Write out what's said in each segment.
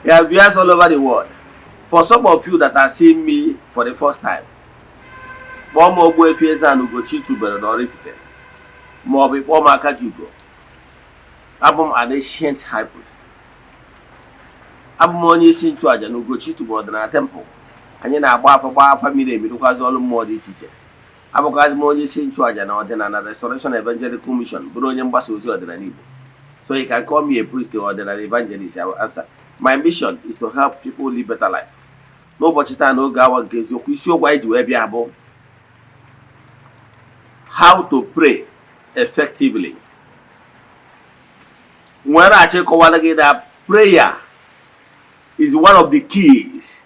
Yeah, viewers all over the world. For some of you that are seeing me for the first time, kpọọ m Ogbuefi Eze-Ana Ugochi tubelu na Oraifite, ma ọ bụ kpọọ m Akajiugo. Abụ m an ancient high priest. Abụ m onye isi nchụaja na Ugochi tubelu ọdịnala temple. Anyị na-agba afa, gbaa afa miri emi, rụkwazị ọrụ mmụọ dị iche iche. Abụkwazị m onye isi nchụaja na Ọdịnala Restoration Evangelical Mission, bụrụ onye mgbasa ozi ọdịnala Igbo. So you can call me a priest or ọdịnala evangelist, I will answer. My mission is to help people live better life. N'ụbọchị taa, n'oge awa nke eziokwu, isiokwu anyị ji wee bịa bụ how to pray effectively. Nwere achọ ịkọwara gị na prayer is one of the keys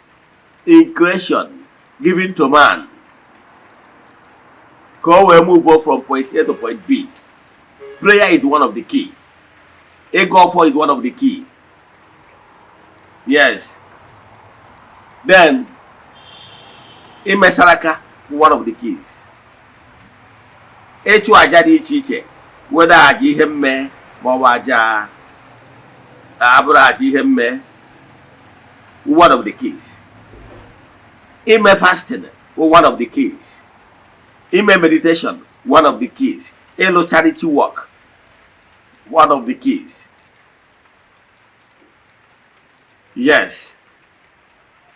in creation given to man ka o wee move on from point A to point B. Prayer is one of the key. Ịgọ ọfọ is one of the key. Yes. Then ime saraka, one of the keys. Ịchụ aja dị iche iche, weda aja ihe mme maọbụ aja abụrụ aja ihe mme, one of the keys. Ime fasting, one of the keys. Ime meditation, one of the keys. Ịlụ charity work, one of the keys. Yes,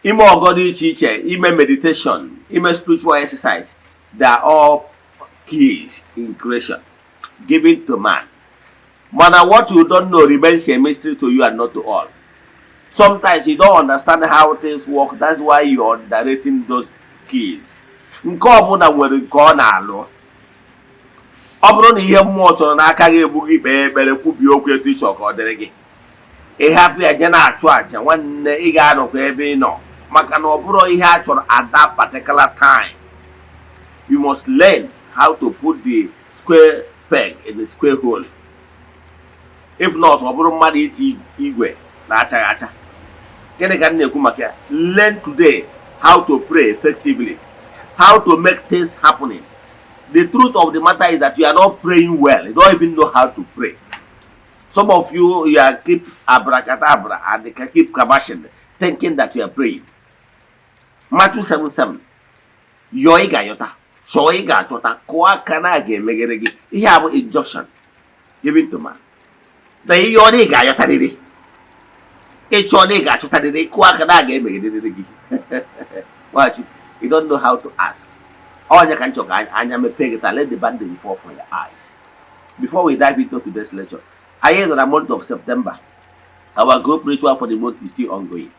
ime ọgọ dị iche iche, ime meditation, ime spiritual exercise, they are all keys in creation given to man. Mana what you don't know remains a mystery to you and not to all. Sometimes you don't understand how things work. That's why you're underrating those keys. Nke ọbụla nwere nke ọ na-alụ. Ọ bụrụ na ihe mmụọ chọrọ n'aka gị egbu gị, kpee ekpere, kwubie okwu etu ị chọrọ ka ọ dịrị gị, ị hapụ ya je na-achụ àjà, nwanne, ị ga-anọkwa ebe ị nọ, maka na ọ bụrụ ihe a chọrọ at that particular time. You must learn how to put the square peg in the square hole. If not, ọ bụrụ mmadụ iti igwe na-achaghị acha. Gịnị ka m na-ekwu maka ya? Learn today how to pray effectively, how to make things happening. The truth of the matter is that you are not praying well. You don't even know how to pray. Some of you, you are keep abracadabra and they can keep kabashing, thinking that you are praying. Matthew 7:7: yọọ, ị ga-ayọta; chọọ, ị ga-achọta; kụọ aka, na a ga-emeghere gị. Ihe a bụ injunction given to man, na ihe ọ na ị ga-ayọtarịrị, ịchọ na ị ga-achọtarịrị, kụọ aka, na a ga-emegherịrị gị. Nwachukwu, you don't know how to ask. Onye ka nchọ ka anya mepee gị taa. Let the bandage fall from your eyes. Before we dive into today's lecture, anyị nọ na month of September. Our group ritual for the month is still ongoing.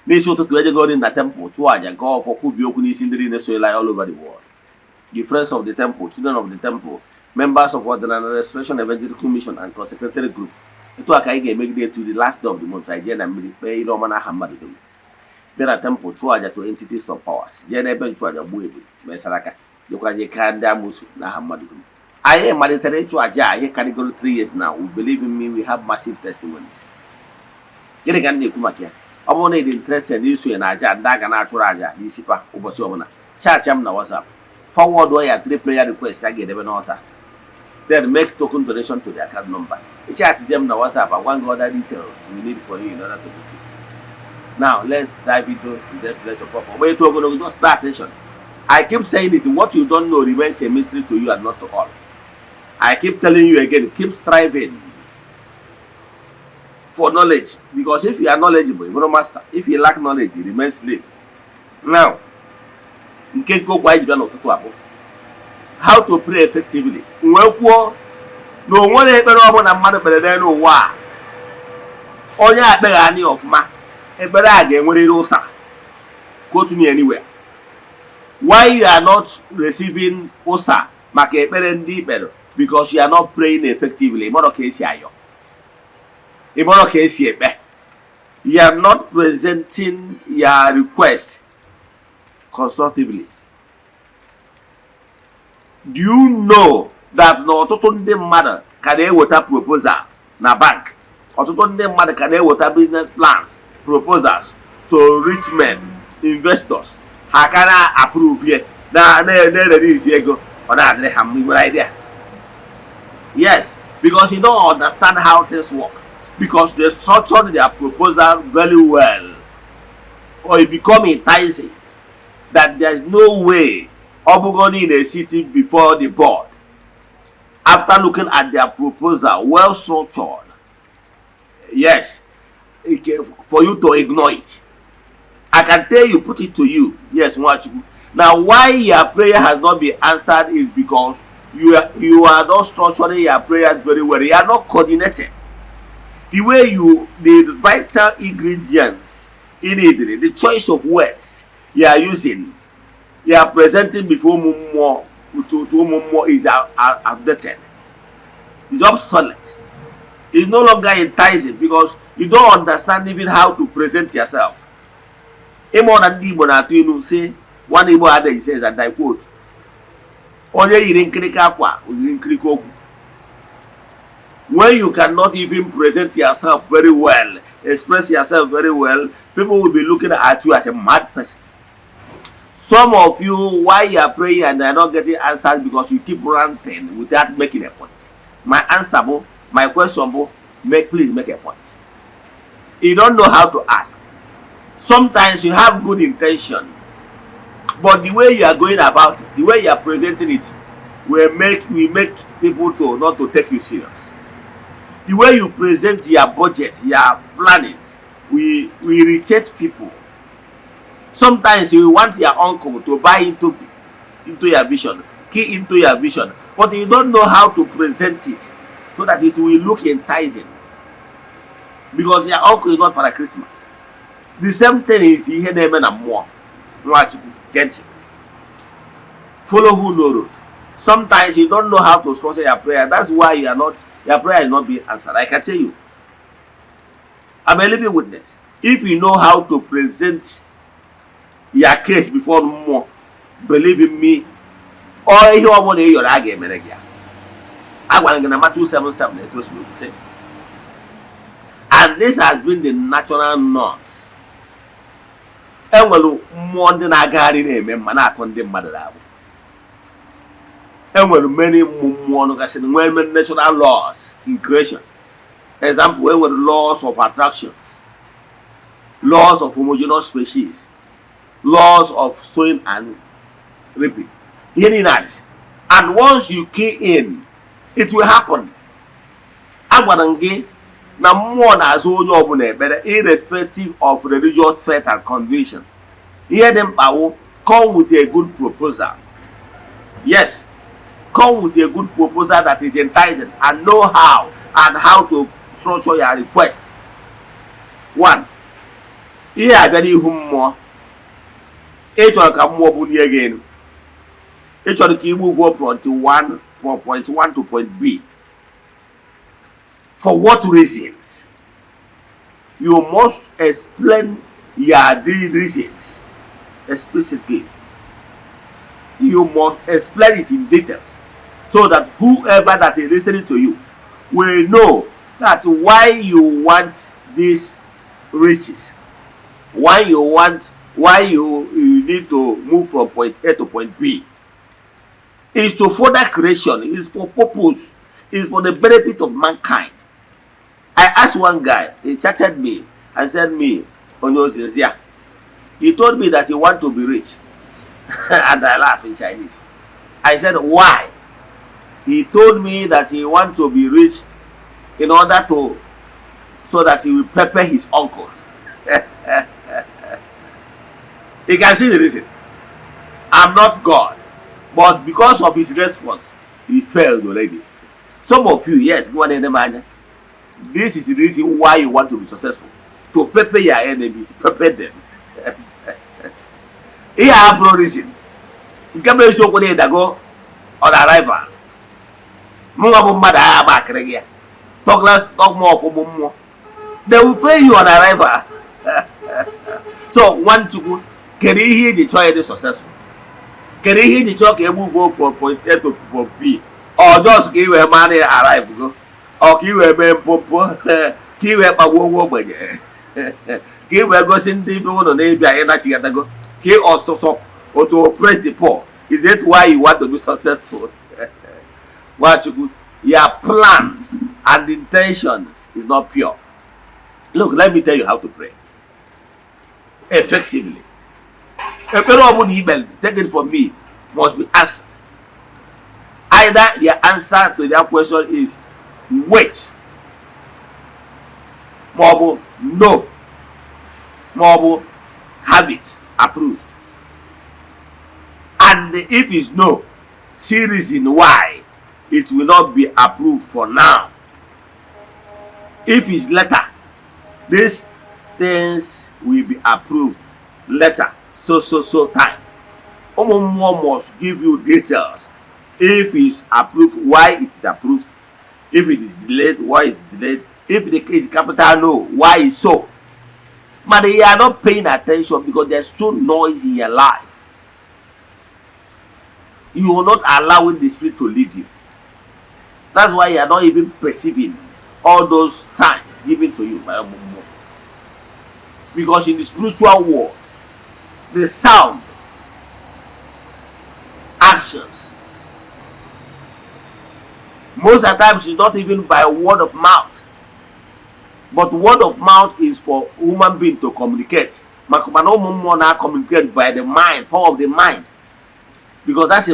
N'isi ụtụtụ, ejegori na temple chụọ aja nke ọfọ, kwubie okwu n'isi ndị niile soyela all over the world, the friends of the temple, children of the temple, members of Ọdịnala Restoration Evangelical Mission and consecrated group. Etu a ka anyị ga-emegide to the last day of the month. Anyị jee na mmiri kpee ile ọma n'aha mmadụ dum, bịa na temple chụọ aja to entities of powers, jee n'ebe nchụaja gbuo ebulu, mesara aka, jekwa je kaa ndị amụsụ n'aha mmadụ dum. Anyị malitere ịchụ aja a ihe karịgoro 3 years now. We believe in me, we have massive testimonies. Gịnị ka m na-ekwu maka ya? Ọ bụrụ na ị dị interested n'isonye na aja ndị a ga na-achụrụ aja n'isi pa ụbọchị ọbụla, chat m na WhatsApp, forward ya three prayer request a ga-edebe n'ọta, then make token donation to the account number. Chat m na WhatsApp, agwa gị other details we need for you in order to book it. Now let's dive into today's lecture proper. Ọ eto ogologo, just pay attention. I keep saying it: what you don't know remains a mystery to you and not to all. I keep telling you again, keep striving for knowledge, because if you are knowledgeable, you are master. If you lack knowledge, you remain slave. Now, nke okwu anyị ji bịa n'ụtụtụ a bụ how to pray effectively. Wee kwuo na o nwere ekpere ọbụla mmadụ kpere n'elu ụwa a, onye akpeghị anya ọfụma, ekpere a ga-enwerịrị ụsa. Quote me anywhere. Why you are not receiving ụsa maka ekpere ndị ikpere? Because you are not praying effectively. Ịmarọ ka esi ayọ, ịmarọ ka esi ekpe. You are not presenting your request constructively. Do you know that na ọtụtụ ndị mmadụ ka na-eweta proposal na bank, ọtụtụ ndị mmadụ ka na-eweta business plans, proposals to rich men, investors, ha ka na-approve ye na na-erelease ego, ọ na-adịrị ha mma? Ị nwere idea? Yes, because you don't understand how things work. Because they structured their proposal very well, or it become enticing that there's no way ọ in a city before the board, after looking at their proposal, well structured, yes, for you to ignore it. I can tell you, put it to you, yes, Nwachukwu. Now, why your prayer has not been answered is because you are not structuring your prayers very well. You are not coordinated. The way you, the vital ingredients in it, the choice of words you are using, you are presenting before ụmụ mmụọ to ụmụ mmụọ is outdated, is obsolete, is no longer enticing because you don't understand even how to present yourself. Ịma na ndị Igbo na-atụ ilu si, one Igbo adage says, and I quote, "Onye yiri nkirika akwa yiri nkirika okwu." When you cannot even present yourself very well, express yourself very well, people will be looking at you as a mad person. Some of you, why you are praying and they are not getting answers, because you keep ranting without making a point. My answer bụ, my question bụ, make, please make a point. You don't know how to ask. Sometimes you have good intentions, but the way you are going about it, the way you are presenting it, will make people to not to take you serious. The way you present your budget, your plannings, will irritate people. Sometimes you want your uncle to buy into your vision, key into your vision, but you don't know how to present it so that it will look enticing, because your uncle is not Father Christmas. The same thing is ihe na-eme na mmụọ. Nwachukwu, gee ntị. Follow who know road. Sometimes you don't know how to structure your prayer. That's why you are not your prayer is not being answered. I can tell you, I'm a living witness. If you know how to present your case before mmụọ, believe in me, ọ ihe ọbụla ị yọrọ, a ga-emere gị ya. A gwara gị na Matthew 7:7 etu o si wee sị, and this has been the natural norms. Enwere mmụọ ndị na-agagharị na-eme mma, na-atọ ndị mmadụ n'agbụ. Enwere many mmụọ nụgasị, nwee many natural laws in creation. Example, enwere laws of attractions, laws of homogeneous species, laws of sowing and reaping. Ihe niile adị, and once you key in, it will happen. Agwara m gị na mmụọ na-azụ onye ọbụla ekpere, irrespective of religious faith and conviction. Ihe dị mkpa wụ come with a good proposal. Yes, come with a good proposal that is enticing and know how and how to structure your request. One, ihe abịa n'ihu mmụọ, ị chọrọ ka mmụọ bulie gị elu, ị chọrọ ka igbu ụgwọ point one, from point one to point B, for what reasons? You must explain your the reasons explicitly. You must explain it in details so that whoever that is listening to you will know that why you want these riches, why you want, why you need to move from point A to point B is to further creation, is for purpose, is for the benefit of mankind. I asked one guy, he chatted me and said me onye ozizi ya. He told me that he want to be rich, and I laugh in Chinese. I said, "Why?" He told me that he want to be rich in order to so that he will pepper his uncles. You can see the reason. I'm not God, but because of his response, he failed already. Some of you, yes, go on, anya. This is the reason why you want to be successful: to pepper your enemies, pepper them. Ihe a bụrụ reason. Nke bụ eziokwu na ịdago on arrival. Mụnwa bụ mmadụ agha agba akịrị gị ya. Talk less, talk more of ụmụ mmụọ. They will fail you on arrival. So Nwachukwu, kedu ihe iji chọọ ịdị successful? Kedu ihe iji chọọ ka e move from point A to point B? Ọ just ka ị wee maa na arrive go, ọ ka ị wee mee mpompo, ka ị wee kpagbuo nwa ogbenye, ka ị wee gosi ndị ibe ụlọ na-ebịa ịnachighatago, ka ị ọsụsọ otu oppress the poor? Is it why you want to be successful? Nwachukwu, your plans and intentions is not pure. Look, let me tell you how to pray effectively. Ekpere ọbụla ikpere, take it from me, must be answered. Either the answer to that question is wait, maọbụ no, maọbụ have it approved. And if it's no, see reason why it will not be approved for now. If it's later, these things will be approved later, so so so time. Ụmụ mmụọ must give you details. If it's approved, why it is approved. If it is delayed, why it's delayed. If the case capital no, why is so. But you are not paying attention because there's so noise in your life. You are not allowing the spirit to lead you. That's why you are not even perceiving all those signs given to you by ụmụ mmụọ, because in the spiritual world, the sound, actions, most of the times it's not even by word of mouth, but word of mouth is for human being to communicate. Maka mana ụmụ mmụọ na communicate by the mind, power of the mind, because that's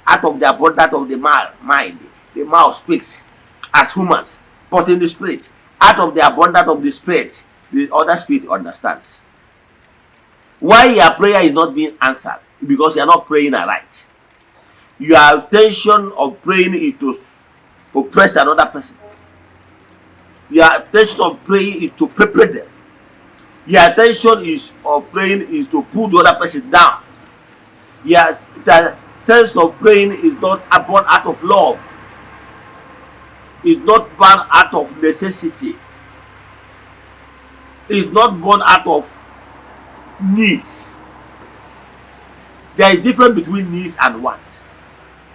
out of the abundance of the mind the mouth speaks as humans. But in the spirit, out of the abundance of the spirit, the other spirit understands. Why your prayer is not being answered? Because you are not praying aright. Your intention of praying is to oppress another person. Your intention of praying is to pepper them. Your intention is of praying is to pull the other person down. Yes, the sense of praying is not born out of love. It's not born out of necessity. It's not born out of needs. There is difference between needs and wants.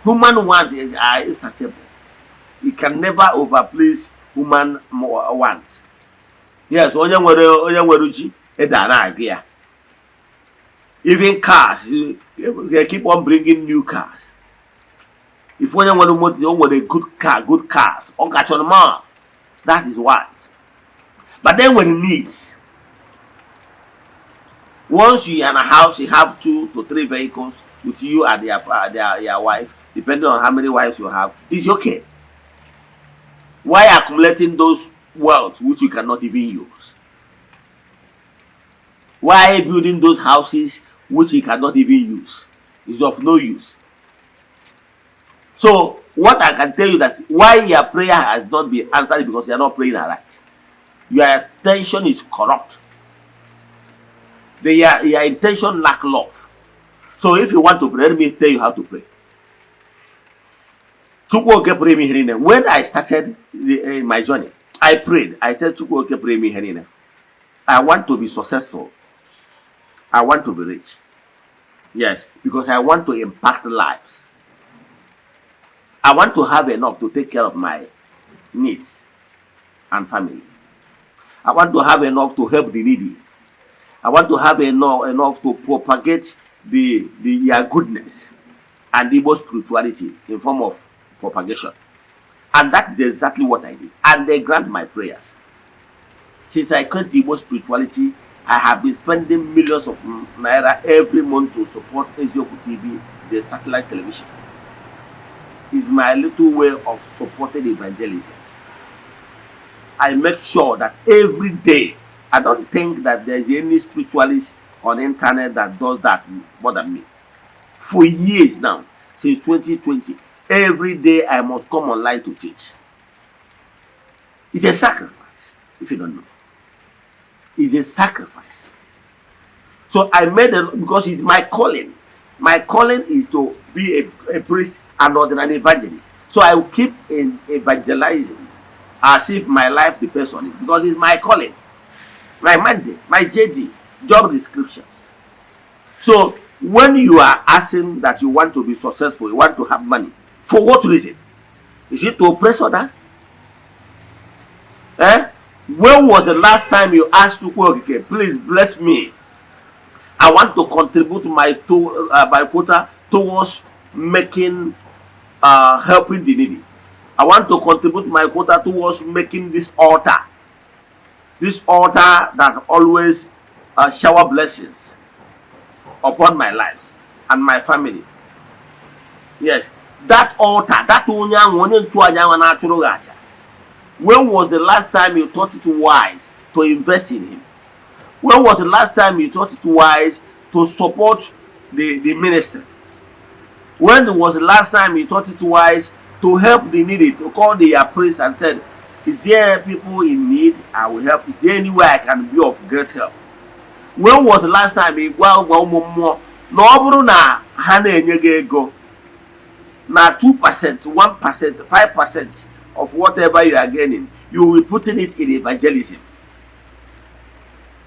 Human wants are insatiable. You can never overplease human wants. Yes, onye nwere ji ede a na-agụ ya. Even cars, they keep on bringing new cars. If onye nwere moto, o nwere good car, good cars, ọ gachọrọ more. That is what. But then when needs, once you are in a house, you have two to three vehicles with you and your wife, depending on how many wives you have, it's okay. Why accumulating those wealth which you cannot even use? Why building those houses which you cannot even use? It's of no use. So what I can tell you, that why your prayer has not been answered, because you are not praying aright. Your intention is corrupt. Your intention lack love. So if you want to pray, let me tell you how to pray. Chukwu oke pụrụ ime ihe niile. When I started my journey, I prayed. I said, "Chukwu oke pụrụ ime ihe niile. I want to be successful. I want to be rich. Yes, because I want to impact lives. I want to have enough to take care of my needs and family. I want to have enough to help the needy. I want to have enough to propagate the your goodness and Igbo spirituality in form of propagation." And that is exactly what I did. And they grant my prayers. Since I came to Igbo spirituality, I have been spending millions of naira every month to support Ezioku TV, the satellite television. It's my little way of supporting evangelism. I make sure that every day, I don't think that there's any spiritualist on the internet that does that more than me. For years now, since 2020, every day I must come online to teach. It's a sacrifice, if you don't know. It's a sacrifice. So I made it because it's my calling. My calling is to be a priest and not an evangelist. So I will keep in evangelizing as if my life depends on it, because it's my calling, my mandate, my JD, job descriptions. So when you are asking that you want to be successful, you want to have money, for what reason? Is it to oppress others? Eh? When was the last time you asked Chukwu Okike, "Please bless me. I want to contribute my quota towards making helping the needy. I want to contribute my quota towards making this altar This altar that always shower blessings upon my lives and my family. Yes, that altar, that onye ahụ, onye nchụaja ahụ na-achụrụ gị aja. When was the last time you thought it wise to invest in him? When was the last time you thought it wise to support the ministry? When was the last time you thought it wise to help the needy, to call the priest and said, "Is there people in need? I will help. Is there any way I can be of great help?" When was the last time ị gwa ụmụ mmụọ na ọ bụrụ na ha na-enye gị ego na 2%, 1%, 5% of whatever you are gaining, you will be putting it in evangelism?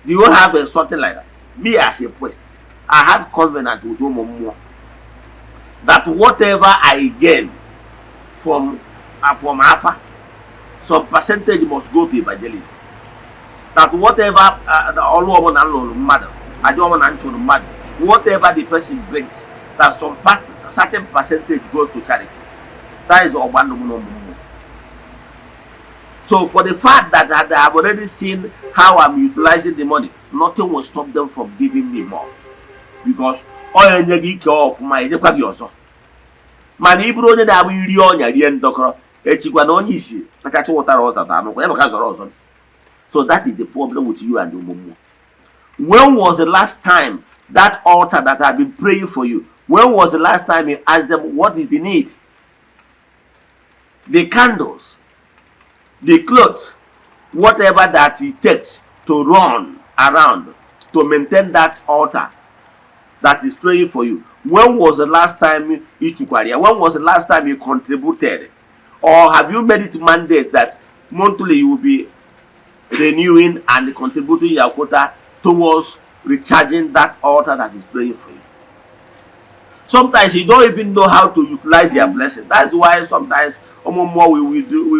Do you have something like that? Me as a priest, I have covenant with ụmụ mmụọ that whatever I gain from afa, some percentage must go to evangelism. That whatever ọlụ ọbụla m lụrụ mmadụ, aja ọbụla m chụrụ mmadụ, whatever the person brings, that some certain percentage goes to charity. That is ọgba ndụ m na ụmụ mmụọ. So for the fact that they have already seen how I'm utilizing the money, nothing will stop them from giving me more, because ọ enye gị ike ọfụma, enyekwa gị ọzọ. Mana ị bụrụ onye na-abụ iri ọnya rie ndọkọrọ echikwa na onye isi kachacha ụtara ọzọ anụkwa ya maka zọrọ ọzọ. So that is the problem with you and ụmụ mmụọ. When was the last time that altar that have been praying for you, when was the last time you asked them what is the need? The candles, the clothes, whatever that it takes to run around to maintain that altar that is praying for you, when was the last time you chukwara ya? When was the last time you contributed, or have you made it mandate that monthly you will be renewing and contributing your quota towards recharging that altar that is praying for you? Sometimes you don't even know how to utilize your blessing. That's why sometimes ụmụ mmụọ will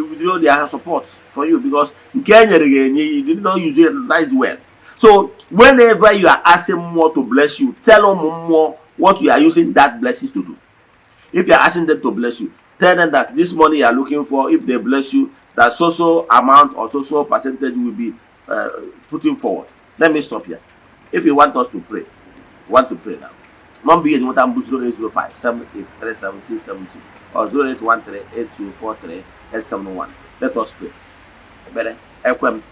withdraw their support for you, because nke e nyere gị enye, you did not use it utilize well. So whenever you are asking mmụọ to bless you, tell ụmụ mmụọ what you are using that blessings to do. If you are asking them to bless you, tell them that this money you are looking for, if they bless you, that so so amount or so so percentage will be putting forward. Let me stop here. If you want us to pray, want to pray now, number ihe nweta mbụ 0805 7837672 or 0813 8243 871. Let us pray. Ekpere. Ekwe m,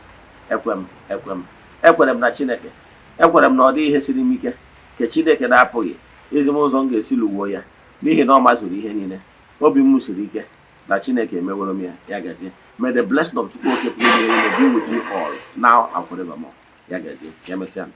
ekwe m, ekwe m, ekwere m na Chineke. Ekwere m na ọ dị ihe siri m ike nke Chineke na-apụghị izi m ụzọ m ga-esi lụgbuo ya, n'ihi na ọ mazuru ihe niile. Obi m siri ike na Chineke emeworo m ya. Ya gazie. May the blessing of Chukwu Oke pụrụ ime ihe be with you all now and forevermore. Ya gazie, ya mesịa.